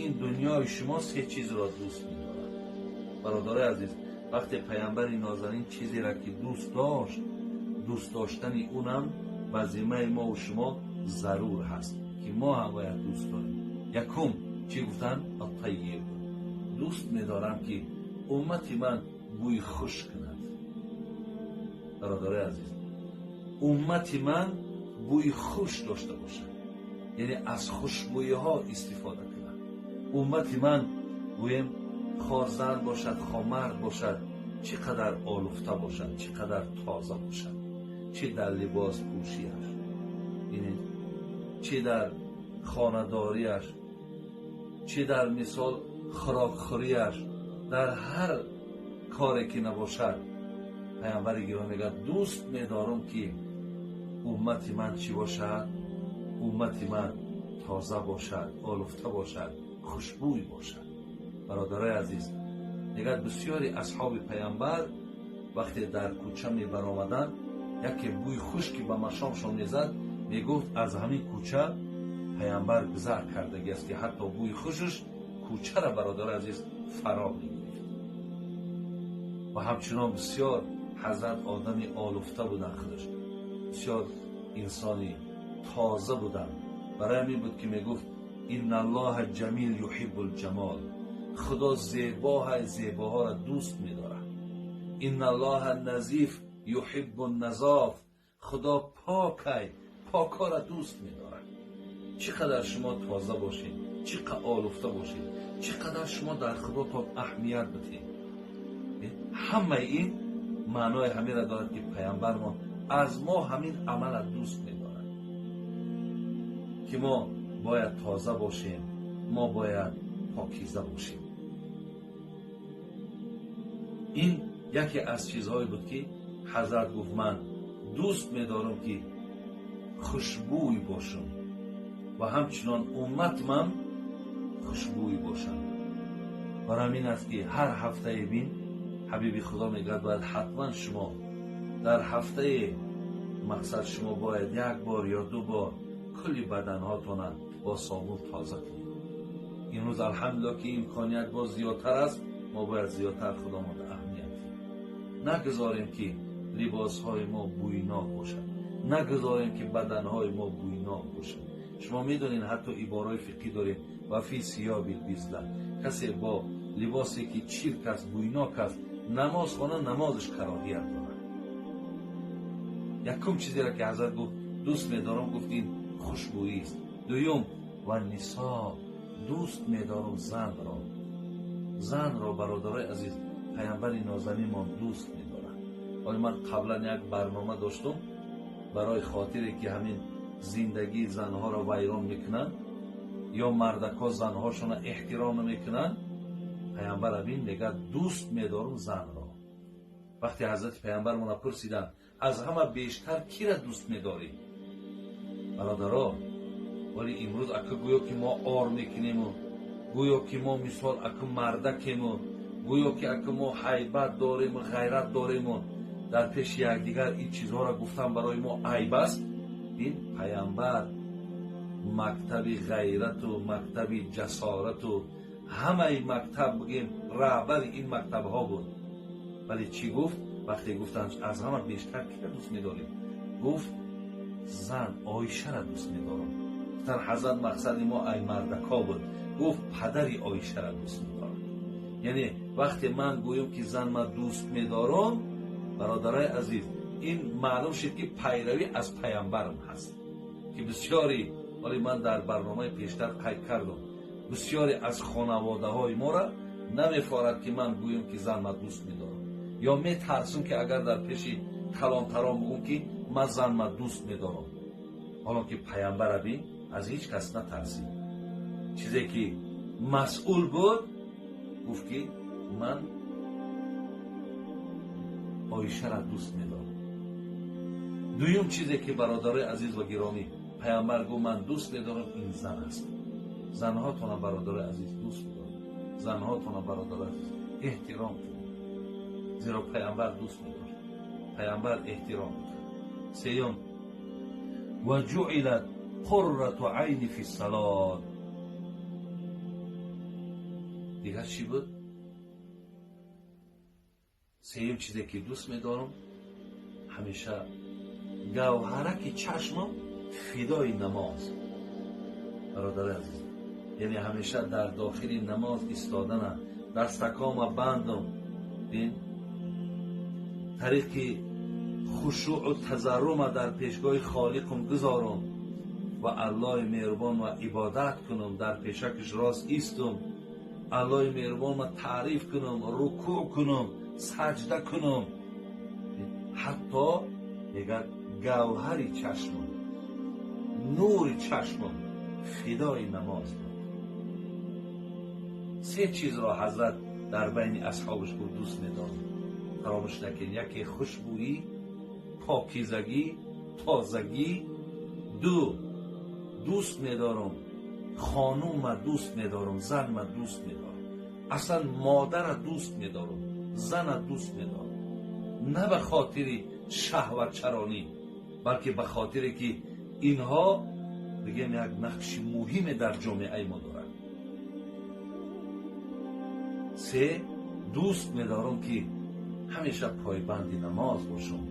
Ин дунёи шумо се чизро дӯст медорад. Бародарои азиз, вақте паямбари нозанин чизеро ки дӯст дошт, дӯст доштани унам ба зиммаи мо ва шумо зарур ҳаст, ки мо ҳам бояд дӯст дорем. Якум чӣ гуфтанд? Ат-таййиб. Дӯст медорам, ки уммати ман бӯи хуш кунад. Бародарои азиз, уммати ман бӯи хуш дошта бошад, яъне аз хушбӯиҳо истифода кунад. Уммати ман, гӯем, хо зан бошад, хо мард бошад, чӣ қадар олуфта бошад, чӣ қадар тоза бошад, чӣ дар либос пӯшиаш, бинед, чӣ дар хонадориаш, чӣ дар мисол хӯрокхӯриаш, дар ҳар коре ки набошад. Паямбари гиромӣ мегӯяд: дӯст медорам, ки уммати ман чӣ бошад? Уммати ман тоза бошад, олуфта бошад, хушбӯй бошад. Бародарои азиз, мегӯяд, бисёри асҳоби паямбар вақте дар кӯча мебаромаданд, яке бӯи хуш ки ба машомшон мезад, мегуфт, аз ҳамин кӯча паямбар гузар кардагиаст, ки ҳатто бӯи хушаш кӯчаро, бародари азиз, фаро мегирифт. Ва ҳамчунон бисёр ҳазрат одами олуфта буданд, худаш бисёр инсони тоза буданд. Барои ҳамин буд, ки мегуфт: инналлоҳа ҷамил юҳиббул ҷамол. Худо зебоҳай, зебоҳоро дӯст медорад. Инналлоҳа назиф юҳиббун назоф. Худо покай, покҳоро дӯст медорад. Чӣ қадар шумо тоза бошед, чӣ қадар олуфта бошед, чӣ қадар шумо дар худотон аҳамият бидиҳед, ҳамаи ин маънои ҳаминро дорад, ки паямбармон аз мо ҳамин амалро дӯст медорад, ки мо бояд тоза бошем, мо бояд покиза бошем. Ин яке аз чизҳое буд, ки ҳазрат гуфт: ман дӯст медорам, ки хушбӯй бошам ва ҳамчунон умматмам хушбӯй бошанд. Барои ҳамин аст, ки ҳар ҳафтае бин, ҳабиби худо мегӯяд, бояд ҳатман шумо дар ҳафтае, мақсад, шумо бояд як бор ё ду бор кулли баданҳотона бо собун тоза кунед. Имрӯз, алҳамдулилло, ки имконият боз зиёдтар аст, мо бояд зиёдтар худомонда аҳамият диҳем. Нагузорем, ки либосҳои мо бӯйнок бошад, нагузорем, ки баданҳои мо бӯйнок бошад. Шумо медонед, ҳатто ибораҳои фиқҳӣ дорем: ва фи сиёбил бизла. Касе бо либосе ки чирк аст, бӯйнок аст, намоз хона, намозаш кароҳият дорад. Якум чизеро ки ҳазрат гуфт дӯст медорам, гуфт, ин хушбӯист. Дуюм, ва нисо, дӯст медорам занро. Занро, бародарои азиз, паямбари нозанинмон дӯст медорад. Ҳоло ман қаблан як барнома доштум, барои хотире ки ҳамин зиндагии занҳоро вайрон мекунанд ё мардакҳо занҳошонро эҳтиром намекунанд. Паямбар абин мегӯяд: дӯст медорам занро. Вақте ҳазрати паямбармона пурсиданд, аз ҳама бештар кира дӯст медорӣ, бародаро? Вале имрӯз ака гӯё ки мо ор мекунему, гӯё ки мо мисол ака мардакему, гӯё ки ака мо ҳайбат дорему, ғайрат дорему, дар пеши якдигар ин чизҳоро гуфтан барои мо айб аст. Ин паямбар мактаби ғайрату мактаби ҷасорату ҳамаи мактаб, бигем, раҳбари ин мактабҳо буд. Вале чӣ гуфт, вақте гуфтанд, аз ҳама бештар кира дӯст медорӣ? Гуфт: зан, Оишаро дӯст медорам. Гуфтанд: ҳазрат, мақсади мо ай мардакҳо буд. Гуфт: падари Оишаро дӯст медорам. Яъне вақте ман гӯям, ки зан ман дӯст медорам, бародарои азиз, ин маълум шуд, ки пайравӣ аз паямбарам ҳаст, ки бисёре, вале ман дар барномаи пештар қайд кардам, бисёре аз хонаводаҳои моро намефорад, ки ман гӯям, ки зан ман дӯст медорам, ё метарсам, ки агар дар пеши калонтарон бигӯм, ки ман зан ман дӯст медорам. Ҳоло ки паямбар абин аз ҳеҷ кас натарсид, чизе ки масъул буд, гуфт, ки ман Оишаро дӯст медорам. Дуюм чизе ки, бародарои азиз ва гиромӣ, паямбар гуфт ман дӯст медорам, ин зан аст. Занҳотона, бародарои азиз, дӯст медорам, занҳотона, бародарои азиз, эҳтиром кунед, зеро паямбар дӯст медошт, паямбар эҳтиром мекард. Сеюм, ва ҷуилат қуррату айни фи салот. Дигар чӣ буд? Сеюм чизе ки дӯст медорам, ҳамеша гавҳараки чашмам фидои намоз. Бародари азиз, яъне ҳамеша дар дохили намоз истодана, дастакома бандам, дин тариқи хушӯъу тазаррума дар пешгоҳи Холиқам гузорам ва Аллоҳи меҳрубон ва ибодат кунам, дар пешакаш рост истам, Аллоҳи меҳрубонма таъриф кунам, рукӯъ кунам, саҷда кунам. Ҳатто мегӯяд, гавҳари чашмам, нури чашмам фидои намоз буд. Се чизро ҳазрат дар байни асҳобаш гуфт дӯст медорам, фаромӯш накунед. Яке хушбӯӣ, покизагӣ, тозагӣ. Ду, дӯст медорам хонума, дӯст медорам занма, дӯст медорам аслан модара, дӯст медорам зана, дӯст медорам на ба хотири шаҳватчаронӣ, балки ба хотире ки инҳо бигем як нақши муҳиме дар ҷомеаи мо доранд. Се, дӯст медорам ки ҳамеша пойбанди намоз бошам,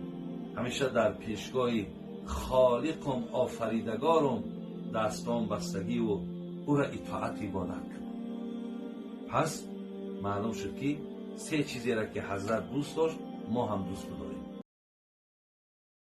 ҳамеша дар пешгоҳи Холиқум, Офаридагорум дастон бастагиву ӯра итоат, ибодат кунам. Пас маълум шуд, ки се чизеро ки ҳазрат дӯст дошт, мо ҳам дӯст.